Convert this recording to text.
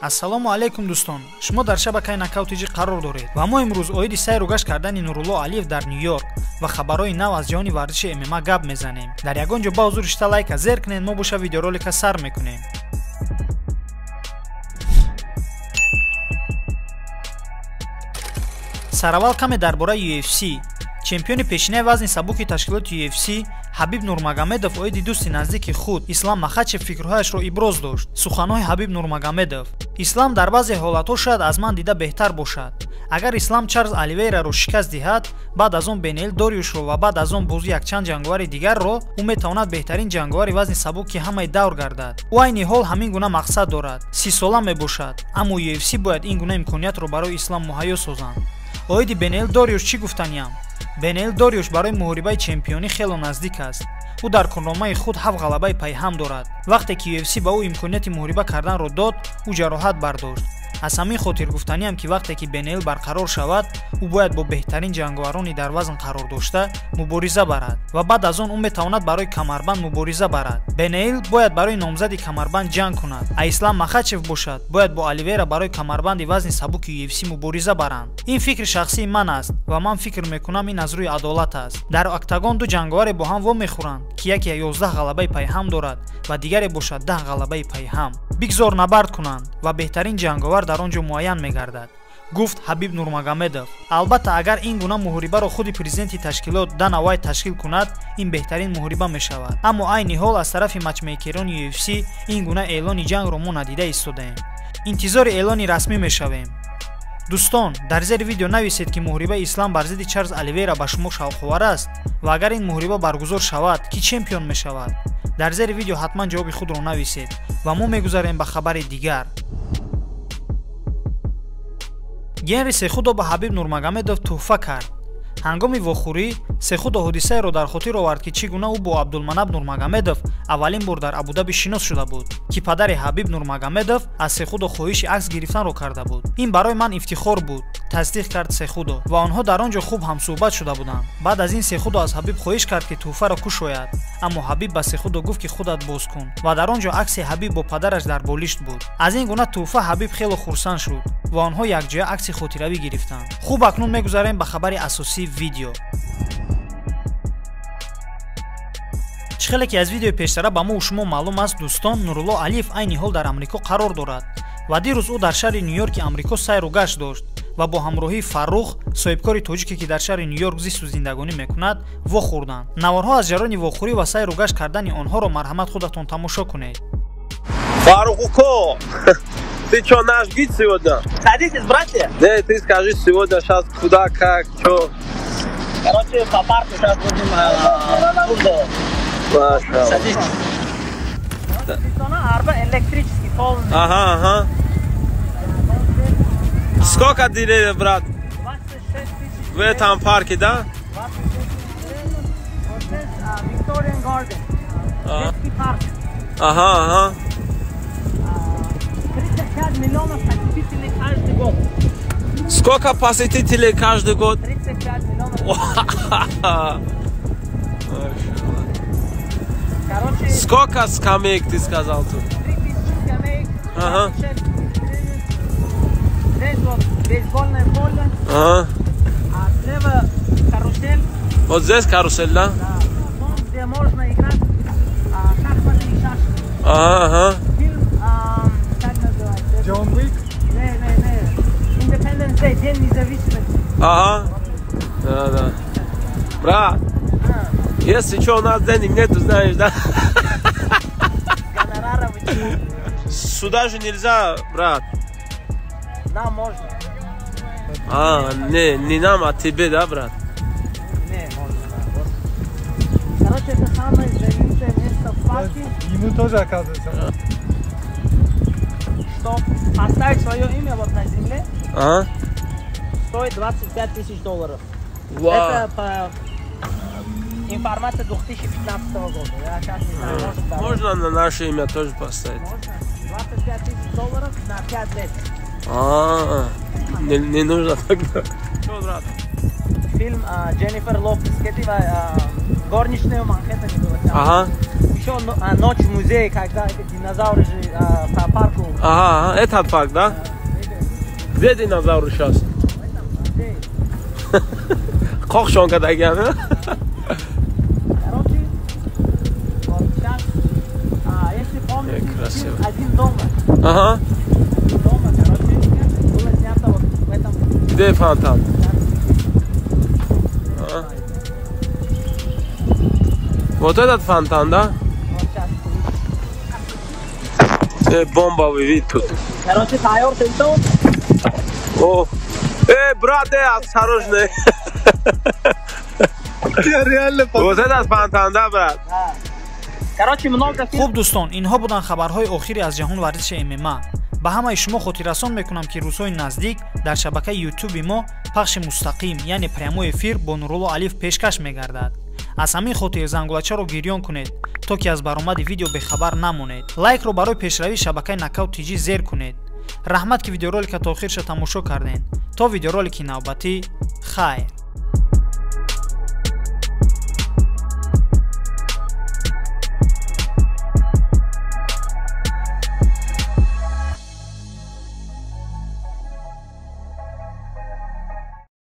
Ассалому алайкум дӯстон, шумо дар шабакаи Нокаут ТЖ қарор доред ва мо имрӯз оиди сайру гашт кардани Нурулло Алиев дар Нью-Йорк ва хабарҳои нав аз ҷаҳони варзиши ММА гап мезанем. Дар ягон ҷо ба ҳузур шита лайка зер кунед, мо боша видеоролика сар мекунем. Сараввал каме дар бораи UFC. Чемпиони пешинаи вазни сабуки ташкилоти UFC Ҳабиб Нурмагомедов оиди дӯсти наздики худ Ислам Махачев фикрҳояшро иброз дошт. Суханҳои Ҳабиб Нурмагомедов: Ислам дар баъзе ҳолатҳо шояд аз ман дида беҳтар бошад. Агар Ислам Чарлз Оливейраро шикаст диҳад, баъд аз он Бениел Дориушро ва баъд аз он бози якчанд ҷанговари дигарро, ӯ метавонад беҳтарин ҷанговари вазни сабук ки ҳамаи давр гардад. Ӯ айни ҳол ҳамин гуна мақсад дорад. 30 сола мебошад, аммо UFC бояд ин гуна имкониятро барои Ислам муҳайё созанд. Оиди Бениел Дориуш чӣ гуфтаниям? Бениел Дориуш барои муҳорибаи чемпионӣ хело наздик аст. Ӯ дар корномаи худ ҳафт ғалабаи пайҳам дорад. Вақте ки UFC ба ӯ имконияти муҳориба карданро дод, ӯ ҷароҳат бардошт. Аз ҳамин хотир гуфтаниам, ки вақте ки Бениел барқарор шавад, ӯ бояд бо беҳтарин ҷанговарони дар вазн қарор дошта мубориза барад ва баъд аз он ӯ метавонад барои камарбанд мубориза барад. Бениел бояд барои номзади камарбанд ҷанг кунад, а Ислам Махачев бошад бояд бо Оливера барои камарбанди вазни сабуки UFC мубориза баранд. Ин фикри шахсии ман аст ва ман фикр мекунам, ин аз рӯи адолат аст. Дар октагон ду ҷанговаре бо ҳам вомехӯранд, ки яке 11 ғалабаи пайҳам дорад ва дигаре бошад 10 ғалабаи пайҳам. Бигзор набард кунанд ва беҳтарин ҷанговар дар он ҷо муайян мегардад, гуфт Ҳабиб Нурмагомедов. Албатта, агар ин гуна муҳорибаро худи президенти ташкилот Дана Вайт ташкил кунад, ин беҳтарин муҳориба мешавад, аммо айни ҳол аз тарафи матчмейкерони UFC ин гуна эълони ҷангро мо надида истодаем. Интизори эълони расмӣ мешавем. Дӯстон, дар зери видео нависед, ки муҳорибаи Ислам бар зидди Чарлз Оливера ба шумо шавқовар аст ва агар ин муҳориба баргузор шавад, кӣ чемпион мешавад? Дар зери видео ҳатман ҷавоби худро нависед ва мо мегузарем ба хабари дигар. Генри Сехудо ба Ҳабиб Нурмагомедов тӯҳфа кард. Ҳангоми вохӯрӣ Сехудо ҳодисаеро дар хотир овард, ки чӣ гуна ӯ бо Абдулманаб Нурмагомедов аввалин бор дар Абудаби шинос шуда буд, ки падари Ҳабиб Нурмагомедов аз Сехудо хоҳиши акс гирифтанро карда буд. Ин барои ман ифтихор буд, тасдиқ кард Сехудо, ва онҳо дар он ҷо хуб ҳамсӯҳбат шуда буданд. Баъд аз ин Сехудо аз Ҳабиб хоҳиш кард, ки тӯҳфаро кушояд, аммо Ҳабиб ба Сехудо гуфт, ки худат боз кун, ва дар он ҷо акси Ҳабиб бо падараш дар болишт буд. Аз ин гуна тӯҳфа Ҳабиб хело хурсанд шуд ва онҳо якҷоя акси хотиравӣ гирифтанд. Хуб, акнун мегузарем ба хабари асосии видео. Чӣ хеле ки аз видеои пештара ба мо шумо маълум аст, дӯстон, Нурулло Алиев айни ҳол дар Амрико қарор дорад ва дирӯз ӯ дар шаҳри Нью-Йорки Амрико сайру гашт дошт ва бо ҳамроҳии Фаррух, соҳибкори тоҷике, ки дар шаҳри Нью-Йорк зисту зиндагонӣ мекунад, вохӯрданд. Наворҳо аз ҷараёни вохӯрӣ ва сайру гашт кардани онҳоро марҳамат худатон тамошо кунед. Фаррух, ты что, наш гид сегодня? Садитесь, братья. Не, ты скажи сегодня сейчас куда, как, что. Короче, по парку сейчас будем тур делать. Садитесь. Арба электрический полный. Ага. Сколько деревьев, брат? 26 тысяч. В этом парке, да? 26 тысяч деревьев. Вот здесь Victorian Garden. Детский парк. Ага. 35 миллионов посетителей каждый год. Сколько посетителей каждый год? 35 миллионов. Короче, Сколько скамеек ты сказал тут? 3000 скамеек, 26 деревьев. Здесь вот бейсбольное поле, а слева карусель. Вот здесь карусель, да? Да, дом, где можно играть шахматы и шашки. Ага. Фильм, как называется? Джон Уик? Не, не, не. Independence Day, День независимости. Ага. Да. Брат, если что, у нас денег нету, знаешь, да? Гонорара вычитают. Сюда же нельзя, брат. Нам можно. А, не, не нам, а тебе, да, брат? Не, можно, да. Вот. Короче, это самое знаменитое место в парке. Ему тоже, оказывается. Что поставить свое имя вот на земле стоит 25 тысяч долларов. Вау. Это по информация 2015 года. Я сейчас не знаю, может, да. Можно на наше имя тоже поставить? Можно. 25 тысяч долларов на 5 лет. А, не, не нужно тогда. Что, брат? Фильм Дженнифер Лопес. Кети Горничная в Манхэттене было снято. Ага. Еще ночь в музее, когда эти динозавры же по парку. Ага, этот парк, да? Где динозавры сейчас? В этом музее. Қоқшон кардагиам. Короче, вот сейчас, если помните, Красиво. фильм «Один дома». Ага. «Один дома», короче, было снято вот в этом. Где фонтан? Ага. Вот этот фонтан, да? Вот сейчас. Бомбовый вид тут. Короче, тайёр ты? О, брат, осторожно. Я реально Вот этот фонтан, да, брат? Да. Короче, много фильмов. Хуб, дӯстон, инҳо буданд хабарҳои охири аз ҷаҳон варзиши ММА. Ба ҳамаи шумо хотиррасон мекунам, ки рӯзҳои наздик дар шабакаи ютуби мо пахши мустақим, яъне прямой эфир бо Нурулло Алиев пешкаш мегардад. Аз ҳамин хотир зангулачаро гирён кунед, то ки аз баромади видео бехабар намонед. Лайкро барои пешравии шабакаи Нокаут ТЖ зер кунед. Раҳмат, ки видеоролика то охирша тамошо кардем. То видеоролики навбатӣ, хайр.